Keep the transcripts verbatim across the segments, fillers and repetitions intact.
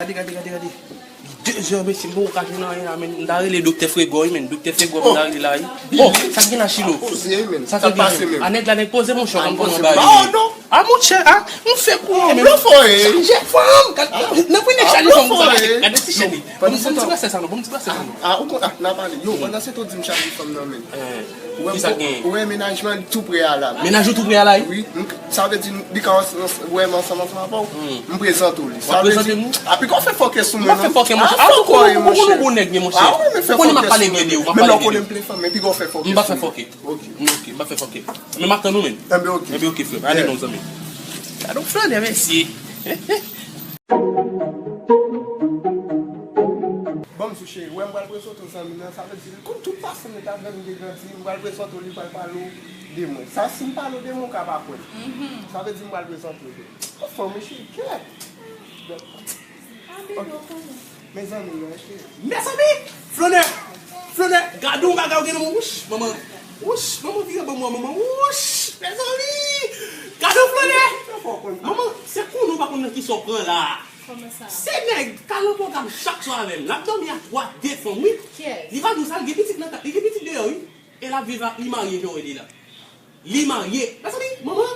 Gade, gade, gade, gade. Li de zè, mesye, m poko ka jwenn anyen la, men. M ta rele Doktè Fregò wi, men. Doktè Fregò, m ta rele la wi. Oh, sa k gen la, Chilo? Poze, men. Sa k gen? A nèg la, nèg poze, monchè, kòm konnen bagay. Ah, monchè, ah, m fè kou, men. Blofè, eh. Chanje fanm. Gade, nan premye chanje fanm, gade ti chèn li. Ban m ti brase sa non, ban m ti brase sa non. Ah, ou konn, ah, n a pale. Yo, pandan se tan di m chanje fanm nan, men. Ou wè, kisa gen? Ou wè, mennaj mwen tou pre a la. Mennaj ou tou pre a la, wi? Wi, m, sa vle di, li ka wè m ansanm, ansanm avè w. M prezante w li. Sa vle di, a, piga w fè fòkè sou mwen, non? M pa fè fòkè, monchè. Ah, ou konnen, ou konnen bon nèg, men, monchè. Ah, ou konnen m ap pale byen de ou, m ap pale byen de ou. Menm lè w konnen m ple fanm, men piga w fè fòkè sou mwen. M pa fè fòkè. Ok. Ok, m pa fè fòkè. Men m ap tann ou, men. Enben, ok. Enben, ok, frè m. Ale non, zanmi. Gade yon flannè, mesye. Bon, m sou cheri, wè m pral prezante w zanmi m nan, sa vle di, kòm tout pasyans mwen t avè m, m te grandi, m pral prezante w, li pral pale w de mwen. Sa, si m pale w de mwen, ou ka pa kwè m. Sa vle di, m pral prezante w de. Anfen, mesye, kèt. Mezanmi, non, cheri. Mezanmi! Flannè! Flannè! Gade yon bagay ou gen nan men w, wouch, manman. Wouch, manman, vire ban mwen, manman. Wouch! Mezanmi! Gade yon flannè! Manman, se konnen w pa konn nan kisa w pran la. Kòman sa? Se nèg k al nan pwogram chak swa avè l. L ap dòmi a twa, de fanm, wi. Kiyès? Li pa di w sa, li gen pitit nan ka-, li gen pitit deyò, wi. E l ap viv ak, li marye, jan w wè li la. Li marye. Mezanmi, manman.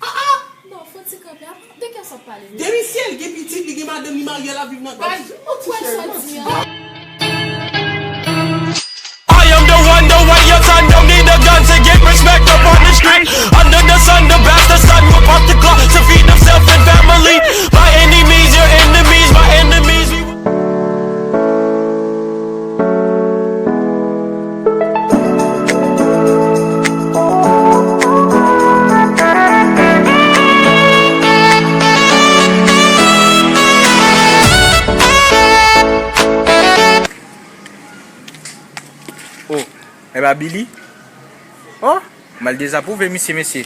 Ah, ah. Non, fò ti kanpe. De kiyès w ap pale, menm? De misye, li gen pitit, li gen madanm, li marye, l ap viv nan kay. Ou kwè sa w di an? I am the one, the way your son don't need a gun to get respect up on the street. Under the sun, the bastard son will pop the clock to feed himself and family. By any means, your enemies, my enemies. We Oh, e pa Billy? Oh, m al dezapwouve misye, mesye.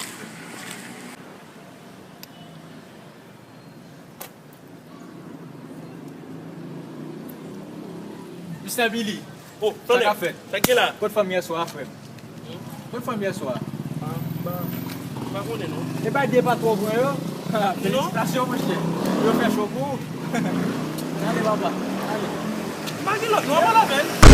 Mistè Billy. Oh, sa k ap fèt? Sa k gen la? Kot fanm yèswa a, frè m? Kot fanm yèswa a? Pa, pa, pa konnen non. E pa de patwon pran yo? Felisitasyon, monchè. Yo fè cho pou ou. Ale, papa. Ale. Pa gen lòt non, pa la pèn.